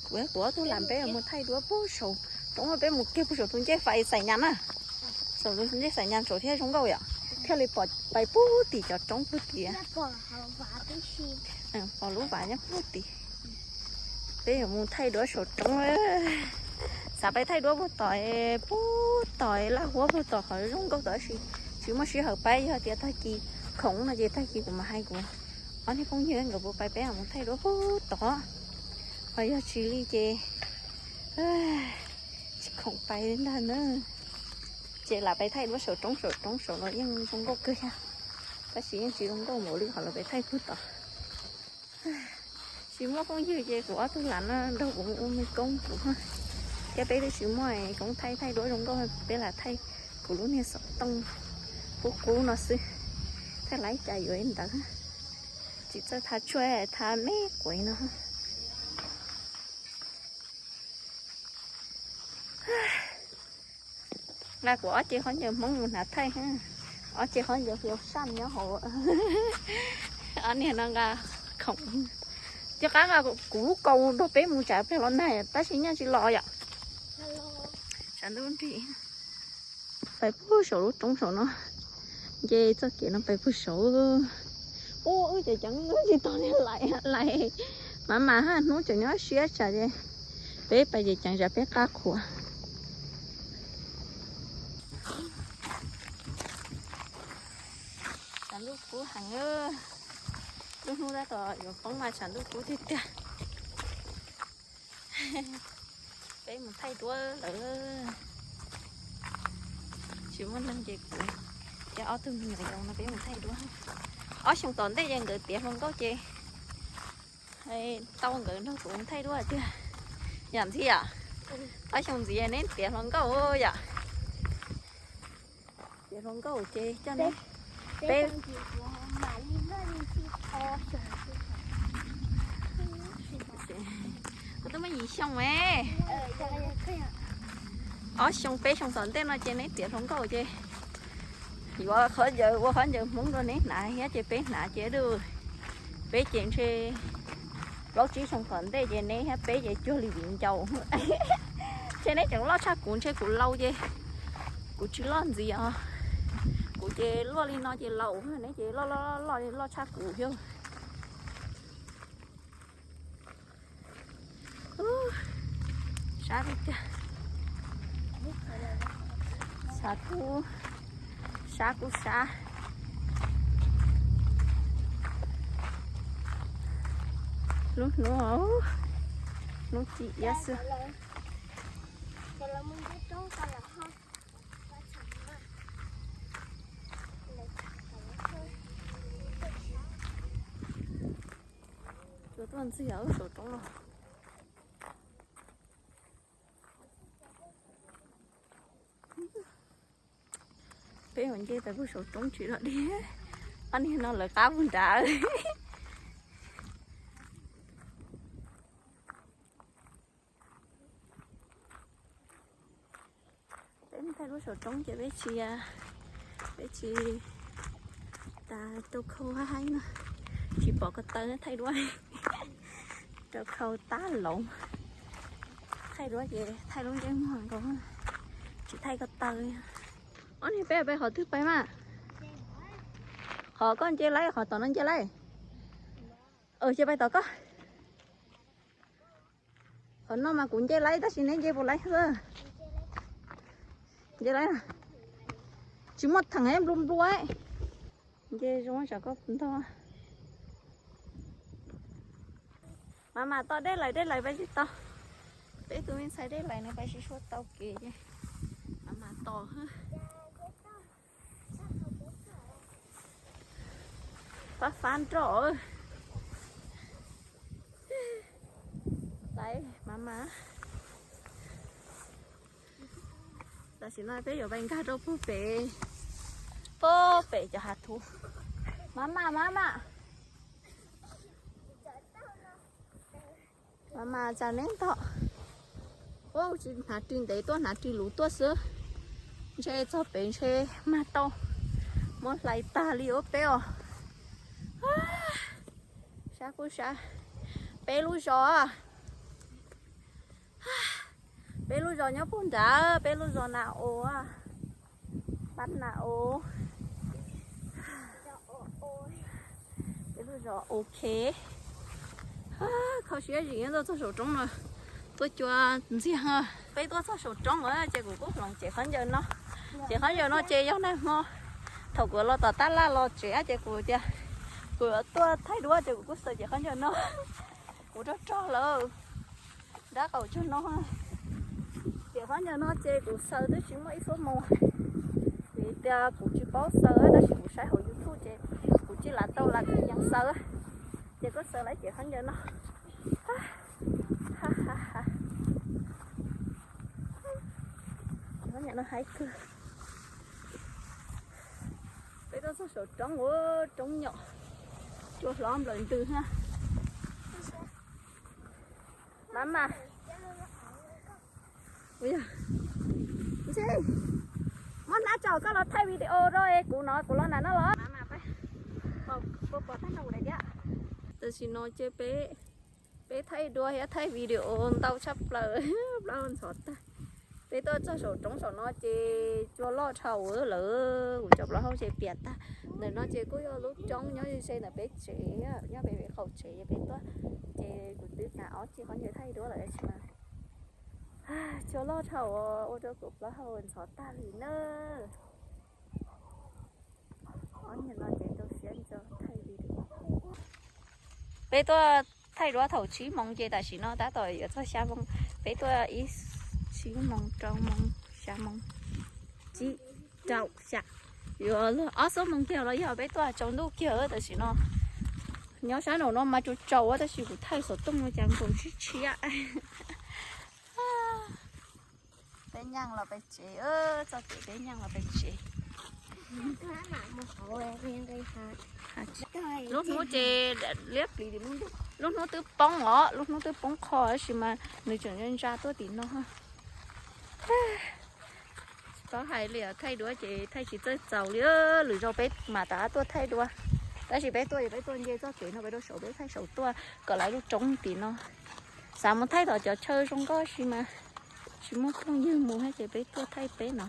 Kuv, kuv ob tug lam peb mus thaij duab puag saum roob, peb mus kiag puag saum tus ncej fais xais nyas na. Saum tus ncej xais nyas saum thiab zoo nkauj yom. Thiaj li pom pais puag tim cov roob puag tim. Pom lub vas nyob puag tim. Peb yuav mus thaij duab saum roob. Xav pais thaij duab puag tom, puag tom laj huab puag tom qhov zoo nkauj tod tab sis tsis muaj sij hawm pais. Yog tias tag kis khoom no ces tag kis kuv mam hais kuv ob niag phooj ywg nkawd puas pais peb mus thaij duab puag tod. Ho yog tsis li ces tsis khoom pais ntag na. Ces lam pais thaij duab saum roob, saum roob saum no yeej zoo nkauj kawg thiab, tab sis yeej tsis zoo nkauj npaum li qhov lawv pais thaij puag tod. Tsis muaj phooj ywg ces kuv ob tug lam no nrog kuv mus ua me koob kuv, thiab peb twb tsis muaj koob thaij, thaij duab zoo nkauj, peb lam thaij kuv lub niag xov tooj qub qub no xwb, thaij laib cas yuav li ntawd. Tsis txawj thav tshuaj, thav me quav no. Nqa kuv ob ce khaub ncaws Hmoob mus hnav thaij, ob ce khaub ncaws Hmoob saj nyob hauv. Ob niag no nqa khoom, cia qab nqa kuv lub kaus nrog peb mus tsam pliag los nag tab sis nyaj tsis los yom. Tshav ntuj nrig. Pais puag saum lub roob saum no, nce txoj kev no pais puag saum. Ub, wb ceev ceev tsis tau li lais lais. Mas mas haj hnub tseem nyob siab tsam ces peb pais ceev ceev tsam peb qab qhuav. Tshav ntuj kub heev, lub hnub tab tom yuav poob mas tshav ntuj kub tiag tiag. Peb mus thaij duab lawm, tsis muaj neeg ces kuv thiab ob tug me nyuam yaus no peb mus thaij duab. Ob xyoos tom ntej ces nkawd tiav hluas nkauj ces tau nkawd nrog kuv mus thaij duab tiag. Yam ntxhiab, ob xyoos ntxiv neb tiav hluas nkauj yom. Tiav hluas nkauj ces coj neb peb, kuv twb muaj yim xyoo me. Ob xyoo peb xyoo tom ntej no ces neb tiav hluas nkauj ces yuav qhov ncaws, ua qhov ncaws Hmoob rau neb hnav thiab ces peb hnav ces du, peb ces ntshe plaub tsib xyoo tom ntej ces neb thiab peb ces cuag li viv ncaus. Ntshe neb tseem loj tshaj kuv, ntshe kuv laus ces kuv tsis loj ntxiv os. Kuv ces luaj li no ces laus, neb ces loj loj loj loj tshaj kuv thiab. Sab tiag tiag. Sab kuj, sab kuj sab. Lub hnub, hnub ci iab xwb. Tuaj ntxig saum roob no. Peb mus nce pais puag saum roob tsis dog dig. Ob niag no lawv qab puag nrad. Peb mus thaij duab saum roob ces peb tsis, peb tsis tas rau khau haib haib no, tsis pom ko taw thaij duab, rau khau tab laus. Thaij duab ces thaij lub ntsej muag nkaus, tsis thaij ko taw. Ob niag peb pais qhov twg pais mas? Qhov koj nce laib, qhov tom no nce laib. Ces pais tom koj. Qhov no mas kuv nce laib tab sis neb nce puas laib xwb? Nce laib. Tsis muaj theem nplua nplua. Nce zoo tsam koj ntog. Mas mas tos dej lawm, dej lawm pais tsis tau. Peb tus me ntxhais dej lawm nws pais tsis tshua tau kev ces mas mas tos. Fab fab nroj. Lawm mas mas. Tam sim no peb yuav pais nkag rau puag pem, puag pem cov hav thuv. Mas mas mas mas. Mas mas tsam neb ntog. Ub, tsis hnav ris ntev tuaj, hnav ris luv tuaj xwb. Ntshe txog pem ntshe mag tau, muab hlais tag li ua peb os. Kuj sab peb lub zos, peb lub zos nyob puag nrad, peb lub zos Na U, Pab Na U. Peb lub zos ok. Kho siab zim nyob tuaj txog saum roob no, tuaj cua ntxiag. Peb tuaj txog saum roob ces kuv kuj hloov cev khaub ncaws no. Cev khaub ncaws no ces yog nag hmo thaum kuv los tom tab laj los tsev ces kuv tias kuv tuaj thaij duab ces kuv kuj xaws cev khaub ncaws no. Kuv rog rog lawm, dab qaum tsuag no. Cev khaub ncaws no ces kuv xaws twb tsis muaj ib xuab moos, vim tias kuv tsis paub xaws tab sis kuv saib hauv YouTube ces kuv tsis lam tau lam kuv yeej xaws, ces kuj xaws lawm cev khaub ncaws no. Khaub ncaws no haib kawg. Peb tuaj txog saum roob ua roob nyom, cua hlob nplawm ntws na. Mama, muab hnab tso koj los thaij video rau kuv no, kuv los nram no los. Tam sim no ces peb, peb thaij duab thiab thaij video ntau tshaj plaws, plaub hau ntxhov tag. Peb tuaj txog saum roob saum no ces cua loj dhau lawm, kuv cov plaub hau ces piam tag. Ntawm no ces kuj yog lub roob nyob ze ze ntawm peb tsev, nyob pem peb qaum tsev ces peb tuaj, ces kuv twb hnav ob ceg khaub ncaws thaij duab lawm tab sis mas cua loj dhau ua rau kuv plaub hau ntxhov tag li na. Ob niag no ces rau siab nco thaij video. Peb tuaj thaij duab thaum tsib moos ces tam sim no tab tom yuav txog xya moos. Peb tuaj ib, tsib moos, rau moos, xya moos, tsib, rau, xya, yuav luag ob xuab moos kiag los yog peb tuaj tsaus ntuj kiag tam sim no. Nyob sab nraum no mas tsaus tsaus tab sis kuv thaij xov tooj no cas nkaus tshiab tshiab. Peb nyeej los peb tsev, txoj kev peb nyeej los peb tsev. Lub hnub ces liab pliv tim lub ntuj, lub hnub twb poob os, lub hnub twb poob qho tab sis mas nws tseem ntsa ntsa tuaj tim no. Tsis paub hais li, thaij duab ces thaij tsis txawj txaus li, lwm zaus peb mam rov qab tuaj thaij duab. Tab sis peb tuaj ces peb tuaj nce txoj kev no peb rau saum, peb thaij saum tuaj kom lawv lub roob tim no. Xav mus thaij tom cov chaw zoo nkauj tab sis mas tsis muaj phooj ywg mus thiab ces peb tuaj thaij peb no.